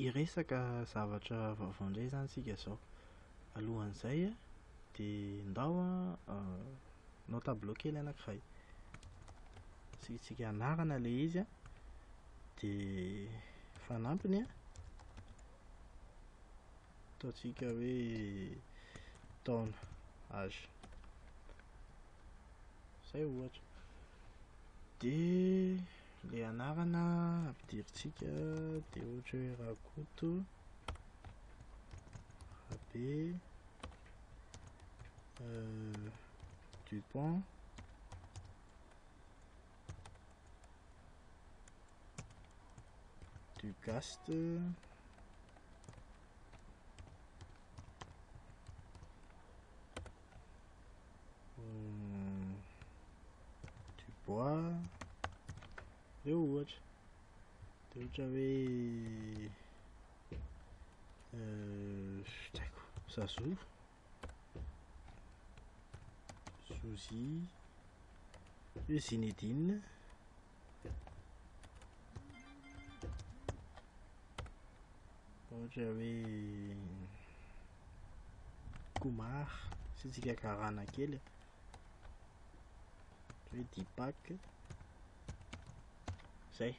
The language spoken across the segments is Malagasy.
Hiresaka zavatra vaovao indray izany isika izao. Alohan'izay an, dia ndao an hanao tableau kely anankiray. Asiantsika anarana ilay izy an, dia fanampiny an, ataontsika hoe taona, âge. Izay ohatra. Dia ilay anarana ampidirintsika dia ohatra hoe Rakoto, Rabe, Dupont, Dugast, Dubois, ireo ohatra. Dia ohatra hoe tsy haiko, Zazou, Zozy, hoe Zinedine. Ohatra hoe Kumar, asiantsika karana kely, ohatra hoe Deepak, zay.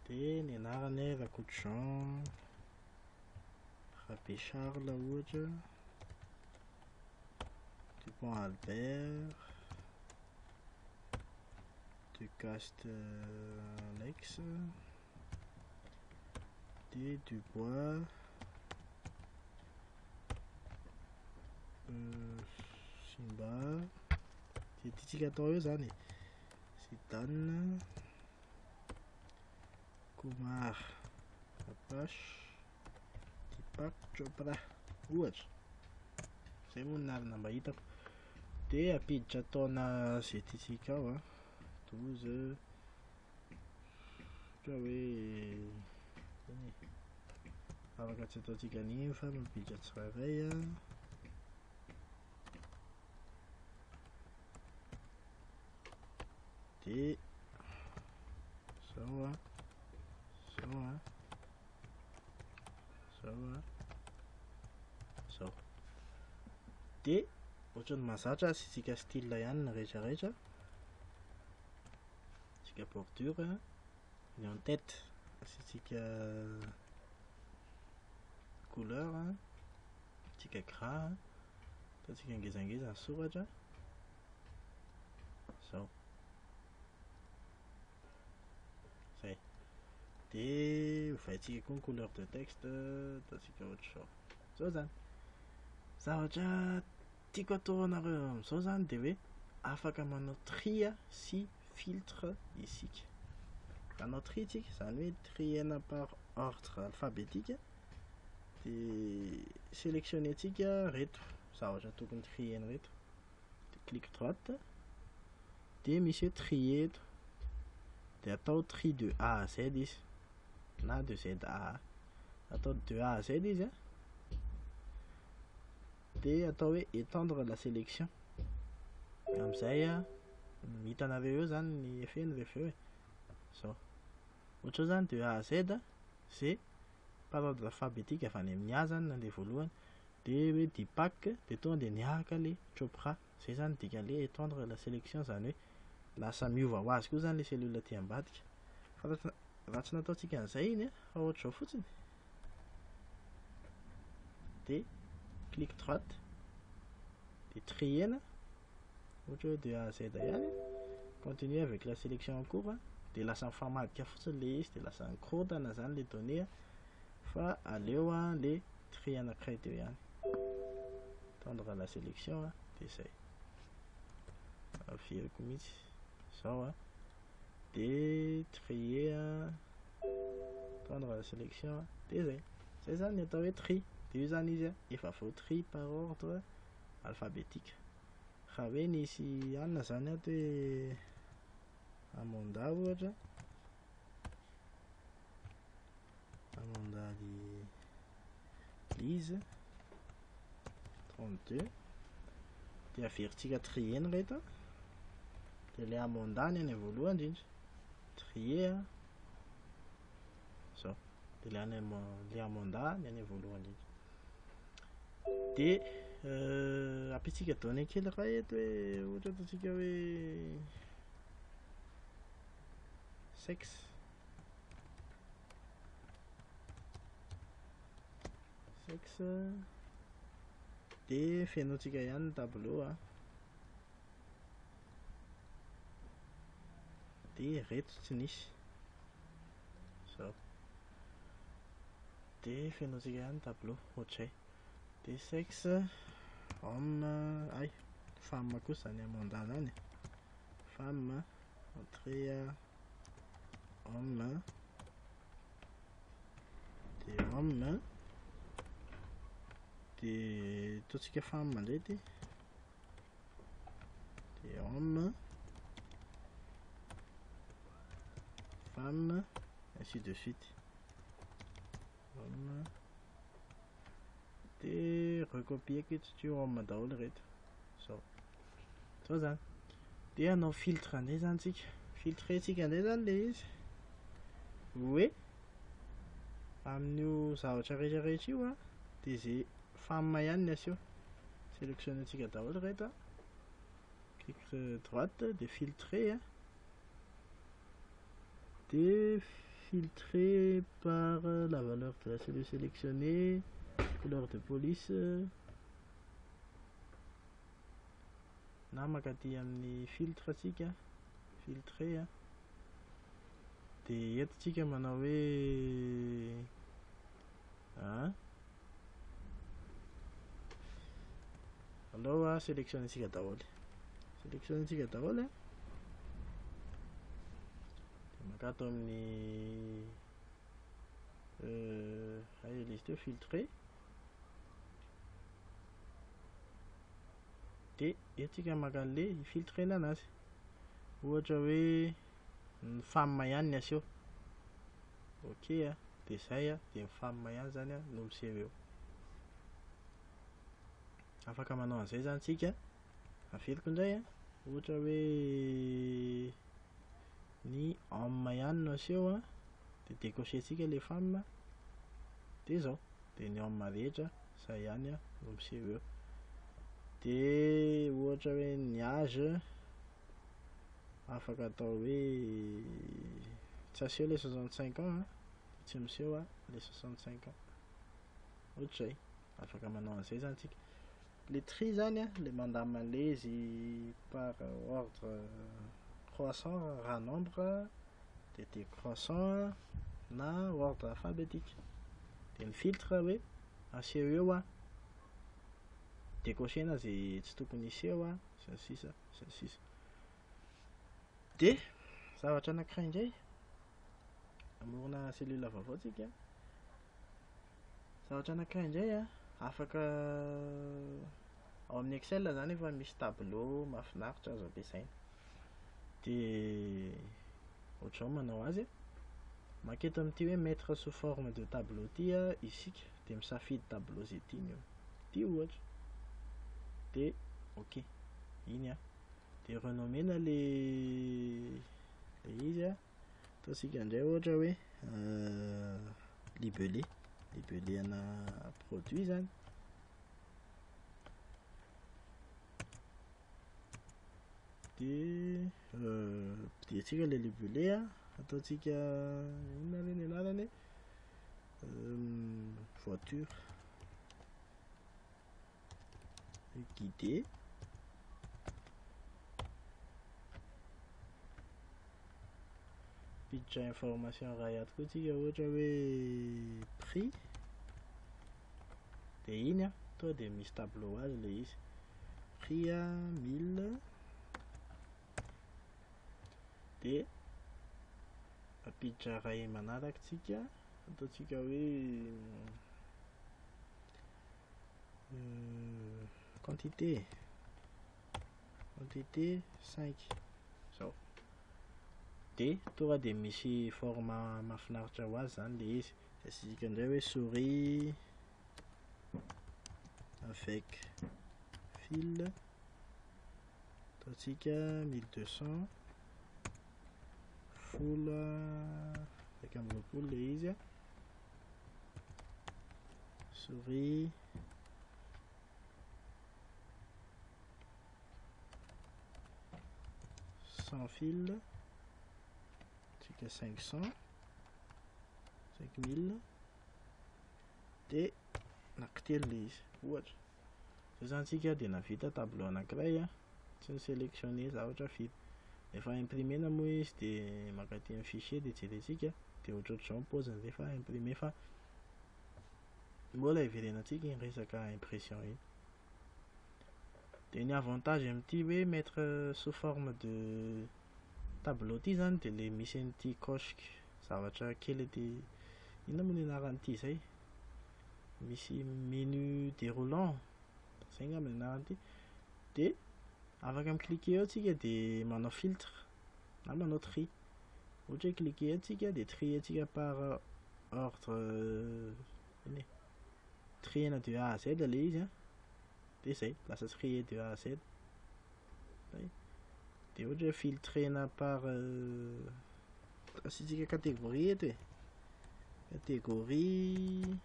Dia ny anarany Rakoto Jean, Rabe Charles ohatra, Dupont Albert, Ducaste Alex, dia Dubois, Simba, dia tiantsika atao eo zany e, Zidane, Kumar, Apache, Deepak Chopra, ohatra. Zay moa ny anarana mba hitako. Dia ampiditra taona izay tiantsika ao an, 12, ohatra hoe eny e, afaka tsy ataontsika an'iny fa mampiditra tsirairay an. Dia zao an, zao an, zao an, zao. Dia ohatran'ny mahazatra asiantsika style ihany ny rehetra rehetra. Asiantsika bordure, ny en tête asiantsika couleur, asiantsika gras, ataontsika ngezangeza ny soratra. Zao. Zay. Dia ovaintsika koa ny couleur de texte, ataontsika ohatr'izao. Zao zany. Zavatra tiako atoro anareo amin'izao zany dia hoe afaka manao tri sy filtre isika. Hanao tri tsika, izany hoe triena par ordre alphabétique dia sélectionner-tsika reto zavatra tokony triena reto. Dia clic droite dia misy hoe trier eto. Dia atao tri de A à Z izy na de Z à A. Atao de A à Z izy an, dia atao hoe étendre la sélection. Amin'izay an, hitanareo eo zany ny effet-ny rehefa eo e. Zao. Ohatra zao zany de A à Z, Z par ordre alphabétique avy any amin'ny A zany nandeha voalohany, dia hoe Deepak, dia tonga dia niaraka le Chopra. Zay zany dikan'le étendre la sélection zany hoe lasa miova ho azy koa zany le cellule aty ambadika. Fa raha tsy raha tsy nataontsika an'izay iny an, fa ohatr'izao fotsiny, dia clic droite, dia trier-na, ohatra hoe de A à Z ihany, continuer avec la sélection en cours, dia lasa mifamadika fotsiny le izy, dia lasa mikorontana zany le données fa aleo an le tri anankiray teo ihany. Tendre la sélection an, dia zay. Averiko mihitsy, zao an, dia trier an, tendre la sélection, dia zay. Zay zany ny atao hoe tri, dia io zany izy an, efa voatri par ordre alphabétique. Raha hoe nisy anona zany ato hoe Amanda ohatra, Amanda Lise, 32, dia averintsika trier-na ireto an, dia ilay Amanda ny any voalohany indrindra, trier an, zao. De le any le Amanda ny any voalohany indrindra. De ampiantsika donnée kely iray eto hoe ohatra ataontsika hoe sexe. Sexe. De fenointsika ihany ny tableau a. De reto tsy nisy. Zao. De fenointsika ihany ny tableau ohatr'izay. De sexe, homme, ay, femme kosa zany Amanda zany. Femme, entrée, homme, de homme, de ataontsika femme indray ty. De homme, femme, ainsi de suite. Homme. De recopier-ko eto satria homme daholo ireto. Zao. Zao zany. De hanao filtre indray zany tsika. Filtrer-tsika indray zany le izy. Hoe amin'io zavatra rehetrarehetra io a, de zay femme ihany ny aseho. Sélectionner-tsika daholo ireto a. Clic droite de filtrer a. De filtrer par la valeur de la cellule sélectionnée, couleur de police, na mankaty amin'ny filtre tsika, filtrer a. De eto tsika manao hoe a aleo sélectionner-tsika daholo. Sélectionner-tsika daholo a. De mankato amin'ny aiza ilay izy teo, filtrer. De eto tsika maka an'le filtrena anazy. Ohatra hoe ny femme ihany ny aseho. Ok a, de zay a, de ny femme ihany zany a no miseho eo. Afaka manao an'izay zany tsika. Averiko indray a, ohatra hoe ny homme ihany no aseho a, de décocher-tsika le femme, de zao, de ny homme rehetra zay ihany a no miseho eo. De ohatra hoe ny âge afaka atao hoe tsy aseho le 65 ans a, tsy miseho a le 65 ans. Ohatr'izay, afaka manao an'izay zany tsika. Le tri zany a, le mandamina an'le izy par ordre croissant raha nombre, de décroissant na ordre alphabétique. De ny filtre hoe aseho eo a, décocher-na zay tsy tokony hiseho a, sy ny sisa sy ny sisa. De zavatra anankiray indray, mamorona cellule vaovao tsika. Zavatra anankiray indray a, afaka ao amin'ny Excel zany efa misy tableau mahafinaritra azo ampiasaina. De ohatr'izao manao azy a, maketo amin'ity hoe mettre sous forme de tableau ty a isika, de misafidy tableau zay tiany eo. Ty ohatra. De ok, iny a. De renomena le izy a, ataontsika indray ohatra hoe libellé, libellé ana produit zany. De ampidirintsika le libellé a, ataontsika inona re ny anarany? Voiture guidée. Piditra information iray ato koa tsika ohatra hoe prix. De iny a, tonga de misy tableau ho azy le izy. Prix a 1000. De ampiditra iray manaraka tsika, ataontsika hoe quantité, quantité 5 zao. De tonga de misy forme mahafinaritra ho azy zany le izy. De asiantsika indray hoe souris avec fil, ataontsika 1200, 10 21 le izy a. Souris sans fil tsika 500 5000 de anankitelo le izy ohatra. Zao zany tsika de nahavita tableau anankiray a, tsy ni-sélectionner zavatra firy. Rehefa imprimena moa izy de mankaty amin'ny fichier de jerentsika de ohatrohatr'izao ny paoziny rehefa imprimer fa mbola hiverenantsika iny resaka impression iny. De ny avantage amin'ity hoe mettre sous forme de tableau ty zany de le misy an'ity coche zavatra kely aty, inona moa ny anaran'ity zay? Misy menu déroulant, zay angamba ny anaran'ity. De afaka mi-cliquer eo tsika de manao filtre na manao tri. Ohatra hoe cliquer eto tsika de trier-ntsika par ordre ino e? Triena de A à Z le izy a, de zay, lasa trié de A à Z. Zay. De ohatra hoe filtrena par asiantsika catégorie eto e, catégorie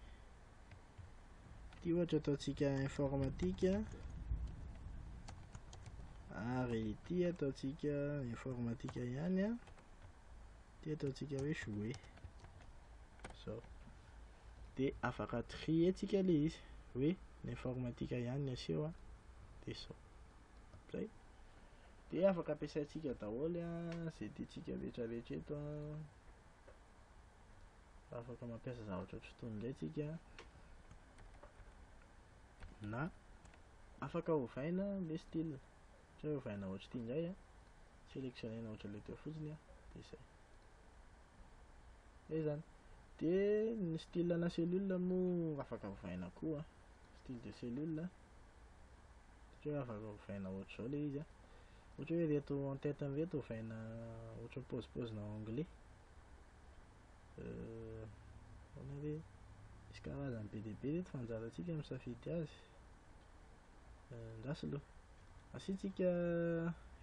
ty ohatra ataontsika informatique ary ity ataontsika informatique ihany a, ty ataontsika hoe jouet zao. De afaka trier-ntsika le izy hoe ny informatique ihany ny aseho a, de zao. Zay. De afaka ampiasaintsika daholo a zay tiantsika rehetrarehetra eto a. Afaka mampiasa zavatra ohatr'itony indray tsika na afaka ovaina le style, ohatra hoe ovaina ohatr'ity indray a, sélectionnena ohatran'ilay teo fotsiny a, de zay. Zay zany. De ny style ana cellule moa afaka ovaina koa, style de cellule, ohatra hoe afaka ovaina ohatr'izao le izy a, ohatra hoe reto en tête reto ovaina ohatran'ny paozipaozina anglais. Ahoana re? Misy karazany be dia be reto fa anjarantsika misafidy azy. Andraso aloha. Asiantsika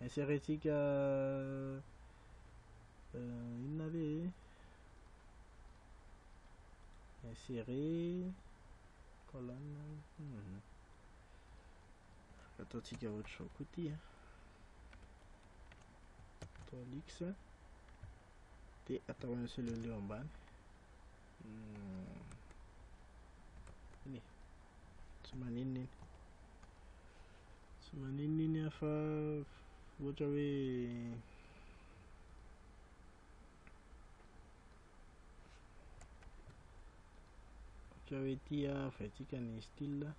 insérer-ntsika inona re? Insérer colonne. Ataontsika ohatr'izao koa ty a. Atao X de atao amin'ny cellule eo ambany. Iny e. Tsy maninona iny. Tsy maninona iny a fa ohatra hoe ohatra hoe ty a ovaintsika ny style,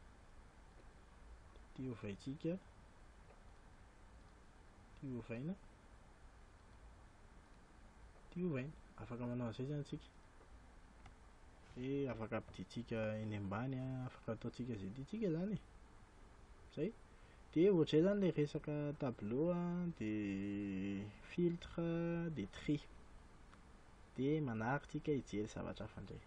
ty ovaintsika, ty ovaina, ty ovaina. Afaka manao an'izay zany tsika. De afaka ampidintsika eny ambany a, afaka ataontsika zay tiantsika zany e. Zay. De ohatr'izay zany le resaka tableau a, de filtre, de tri. De manaraka tsika hijery zavatra hafa indray.